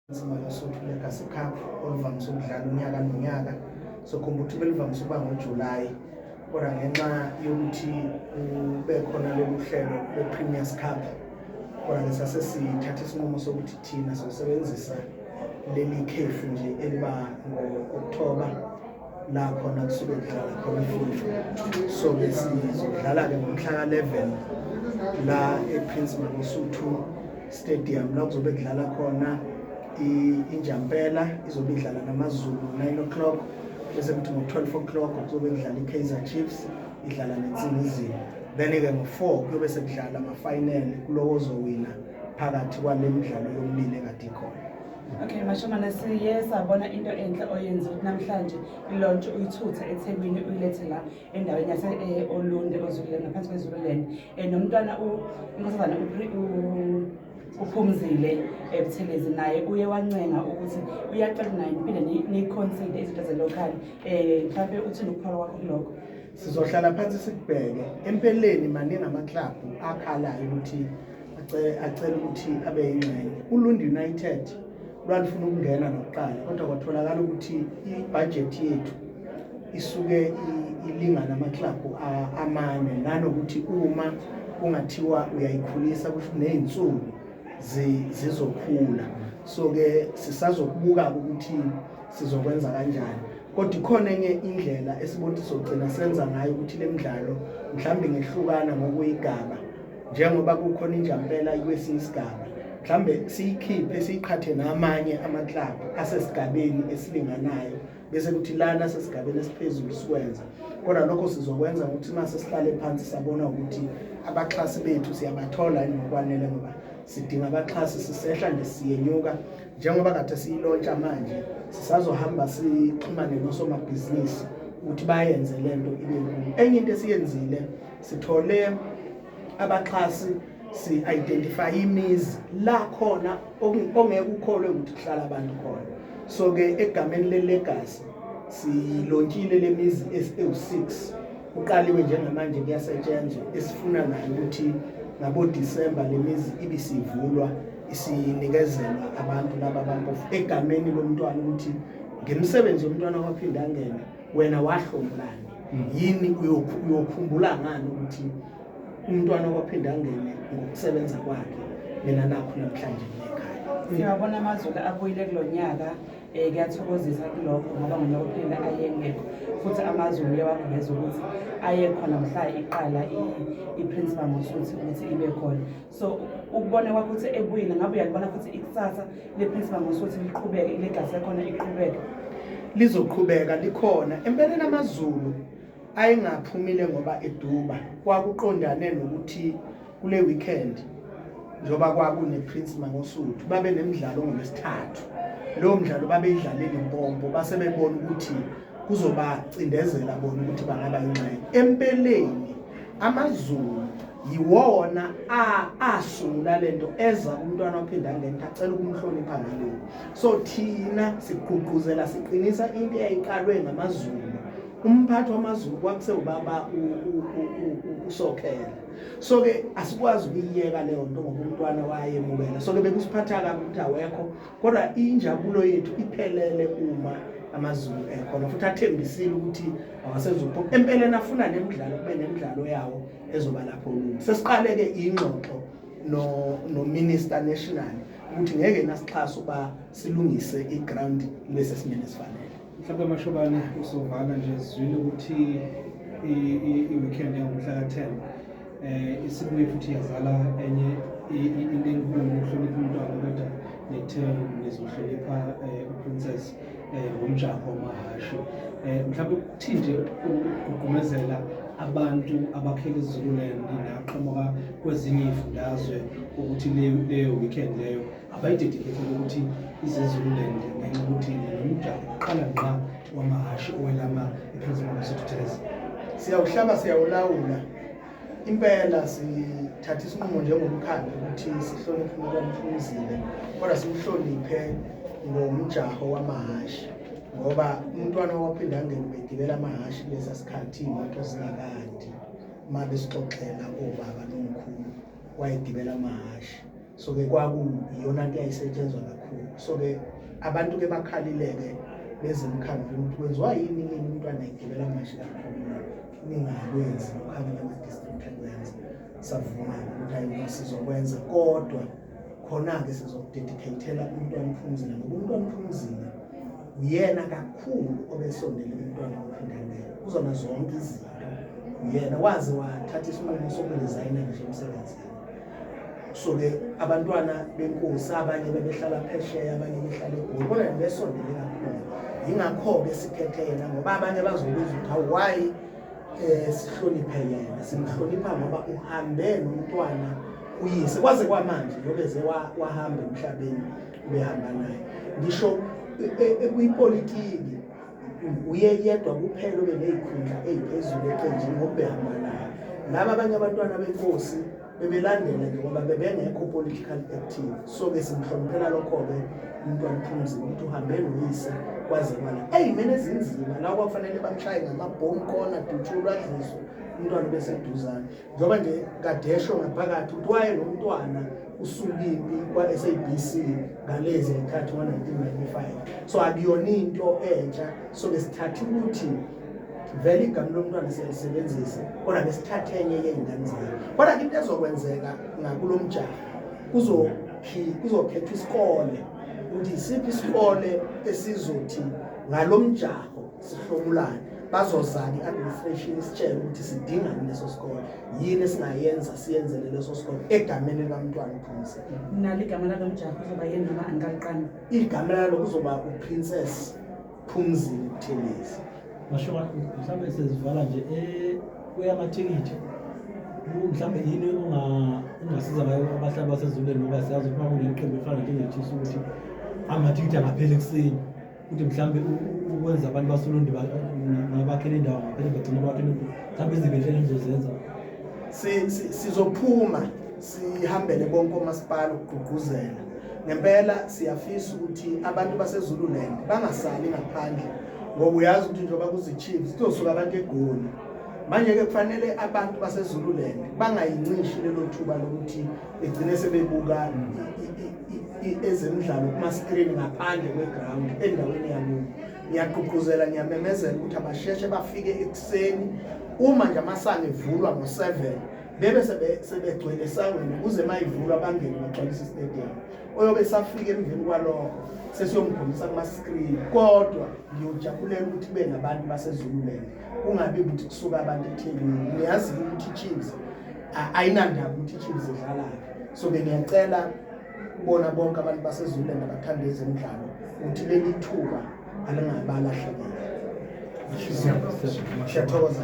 Mangosuthu Legacy Cup oluvamise ukudlala unyaka nonyaka. Sokhumbula ukuthi belivamise ukuba ngoJulayi, kodwa ngenxa yokuthi kube khona lolu hlelo lwe-Premier's Cup, kodwa-ke sase sithatha isinqumo sokuthi thina sosebenzisa leli khefu nje eliba ngo-Okthoba la khona kusuke kudlala khona iFIFA. So-ke sizodlala-ke ngomhla ka-11 la e-Prince Mangosuthu Stadium, la kuzobe kudlala khona iNjampela, izobe idlala namaZulu 9 o'clock, bese kuthi ngo-12 o'clock kuzobe kudlala i-Kaizer Chiefs idlala neNsingizini. Then-ke ngo-4 kuyobe sekudlala ama-final kulowo ozowina phakathi kwale midlalo yomibili ekade ikhona. Okay, Mashomane, siye sabona into enhle oyenza ukuthi namhlanje ilaunch uyithuthe eThekwini uyilethe la endaweni yase Olundi oZululand, ngaphansi kweZululand. Nomntwana uNkosazana uPhumzile eButhelezi naye uye wancenga ukuthi uyacela naye niphinde niyiconsider izinto ze-local. Mhlawumbe uthini ukuphala kwakho kulokho? Sizohlala phansi sikubheke. Empeleni maningi amaklabhu akhalayo ukuthi acela ukuthi abe yingxenye. Ulundi United lwalufuna ukungena nokuqala, kodwa kwatholakala ukuthi ibhajethi yethu isuke ilingana amaklabhu amane, nanokuthi uma kungathiwa uyayikhulisa kusho ney'nsuku zizokhula. So-ke sisazokubuka ukuthi sizokwenza kanjani, kodwa ikhona enye indlela esibona ukuthi sogcina senza ngayo ukuthi le midlalo mhlawumbe ingehlukana ngokuyigaba, njengoba kukhona iNjampela ikwesinye isigaba, mhlambe siyikhiphe siyiqhathe namanye amaklabhu asesigabeni esilinganayo, bese kuthi lana sesigabeni esiphezulu sikwenza. Kodwa lokho sizokwenza ngokuthi mase sihlale phansi sabona ukuthi abaxhasi bethu siyabathola yini ngokwanele, ngoba sidinga abaxhasi, sisehla nje siyenyuka. Njengoba kade siyilontsha manje, sisazohamba sixhumane nosomabhizinisi ukuthi bayenze lento ibe nkulu. Enye into esiyenzile, sithole abaxhasi, si-identify imizi la khona ongeke ukholwe ukuthi kuhlala abantu khona. So-ke egameni le-legacy silontshile le mizi ewu-6, kuqaliwe njengamanje kuyasetshenzwa, esifuna nayo ukuthi ngabo-Disemba le mizi ibisivulwa isinikezelwa abantu laba abampofu egameni lomntwana, ukuthi ngemisebenzi yomntwana waphinda angene wena wahlomulani yini, uyokhumbula ngani ukuthi umntwana kwaphinda angene ngokusebenza kwakhe, mina nakho namhlanje nginekhaya. Siyawabona amaZulu abuyile kulo nyaka, kuyathokozisa kulokho ngoba ngonyaka ophelile ayengekho, futhi amaZulu uyawaveza ukuthi ayekhona mhla iqala i-Prince Mangosuthu ukuthi ibe khona. So ukubona kwakho ukuthi ebuyile, ngabe uyalibona futhi ikusasa le-Prince Mangosuthu liqhubeke, ilegacy yakhona iqhubeke? Lizoqhubeka likhona. Empeleni amaZulu ayengaphumile ngoba eduba, kwakuqondane nokuthi kule weekend njengoba kwakune-Prince Mangosuthu babe nemidlalo ngolwesithathu, lowo mdlalo babeyidlale Limpopo, base bebona ukuthi kuzobacindezela bona ukuthi bangaba ingxenye. Empeleni amaZulu yiwona asungula lento, eza kumntwana waphinda angene acela ukumhlonipha ngalokho. So thina sigqugquzela siqinisa into eyayiqalwe ngamaZulu. Umphathi wamaZulu kwakusewubaba uSokhela. So-ke asikwazi ukuyiyeka leyo nto ngoba umntwana wayemukela. So-ke bekusiphatha kabi ukuthi awekho, kodwa injabulo yethu iphelele uma amaZulu ekhona, futhi athembisile ukuthi awasezuphuma. Empeleni afuna nemidlalo, kube nemidlalo yawo ezoba lapho lula. Sesiqale-ke ingxoxo no-Minister National ukuthi ngeke nasixhasa uba silungise i-ground libe sesimeni esifanele. Mhlawumbe Mashobane, usovala nje, sizwile ukuthi i-weekend yangomhla ka-10 isibuye futhi yazala enye into enkulu ukuhlonipha umntwana, kodwa nithe nizohlonipha uPrincess ngomjaho wamahhashi. Mhlawumbe ukuthi nje ukugqugqumezela abantu abakhela iZululand naqhamuka kwezinye iy'fundazwe ukuthi leyo weekend leyo abayidedicate ukuthi izeZululand, ngenxa yokuthi nomjaho uqala ngqa wamahhashi owelama ePrince Mangosuthu Buthelezi. Siyawuhlaba siyawulawula impela, sithatha isinqumo njengomkhandlu ukuthi sihloniphe umntwana uPhumzile, kodwa simhloniphe ngomjaho wamahhashi, ngoba umntwana waphinda angene ubegibela amahhashi kulesa sikhathi iy'moto zingakandi. Uma besixoxela obaba nomkhulu, wayegibela amahhashi. So-ke kwakuyiyona nto eyayisetshenzwa kakhulu. So-ke abantu-ke bakhalile-ke bezemkhandlwini ukuthi kwenziwa yini nini umntwana egibela amashi kakhulu, ningakwenzi lokhu amanye ama-district akwenza. Savuma ukuthi hayi sizokwenza, kodwa khona-ke sizokudedicatela umntwana uPhumzile, ngoba umntwana uPhumzile uyena kakhulu obesondele umntwana ophindangene kuzona zonke izinto. Uyena waze wathatha isinqumo sokuresigna ngisho emsebenzini. So-ke abantwana benkosi abanye bebehlala phesheya, abanye behlala eGoli, kodwa besondele kakhulu. Yingakho-ke sikhethe yena, ngoba abanye bazobuza ukuthi hawu why sihloniphe yena. Simhlonipha ngoba uhambe nomntwana uyise kwaze kwamanje, yobeze wahamba emhlabeni ubehamba naye. Ngisho kwipolitiki uye yedwa kuphela obe ney'khundla ey'phezulu eqenjini ngoba behamba naye. Laba abanye abantwana benkosi bebelandela nje ngoba bebengekho political active. So-ke simhloniphela lokho-ke umntwana uPhumzile ukuthi uhambe noyise kwaze kwala ey'meni ezinzima la kwakufanele bamshaye ngamabhomu khona, dutshulwa adliswe umntwana ubeseduzane. Njengoba nje kadesho ngaphakathi ukuthi waye nomntwana usukimpi kwa-SABC ngalezi y'khathi ngo-1995. So akuyona into entsha. So besithatha ukuthi vele igama lomntwana siyalisebenzisa, kodwa besithathe enye yey'ngane zakhe. Kodwa-ke into ezokwenzeka ngakulo mjaho, kuzokhethwa isikole ukuthi isiphi isikole esizothi ngalo mjaho sihlomulane. Bazoza-ke i-administration isitshele ukuthi sidingani leso sikole, yini esingayenza siyenzele leso sikole egameni likamntwana uPhumzile. Nalo igama lalo mjaho kuzoba yini noma angikaliqambi? Igama lalo kuzoba uPrincess Phumzile Buthelezi. Masho mhlawumbe sezivala nje kuyamathikithi, mhlawumbe yini ongasiza ngayo abahlali baseZuleni, ngoba siyazi ukuthi uma kuneqembu elifana njengeChiefs ukuthi amathikithi angapheli ekuseni, ukuthi mhlawumbe ukwenza abantu baseLundi nabakhele indawo ngaphela bagcine bathole mhlawumbe iziphi inhlelo enizozenza? Sizophuma sihambele bonke omasipala ukugqugquzela. Ngempela siyafisa ukuthi abantu baseZululand bangasali ngaphandle, ngoba uyazi ukuthi njengoba kuzi-Chiefs kuzosuka abantu eGoli. Manje-ke kufanele abantu baseZululand bangayincishi lelo thuba lokuthi begcine sebebuka ezemidlalo kuma-screen ngaphandle kwe-ground endaweni yakubo. Ngiyagqugquzela, ngiyamemezela ukuthi abasheshe bafike ekuseni, uma nje amasango evulwa ngo-7 bebe sebegcwele esangweni, ukuze mayivulwa bangene bagcwalise istadium. Oyobe safika emveni kwalokho sesiyomkhombisa kuma-screen. Kodwa ngiyojabulela ukuthi kube nabantu baseZululand, kungabi ukuthi kusuka abantu eThekwini. Niyazi ukuthi i-Chiefs ayinandaba ukuthi i-Chiefs idlalaphi. So bengiyacela kubona bonke abantu baseZululand abathanda ezemidlalo ukuthi leli thuba alingabalahlekeli. Siyathokoza.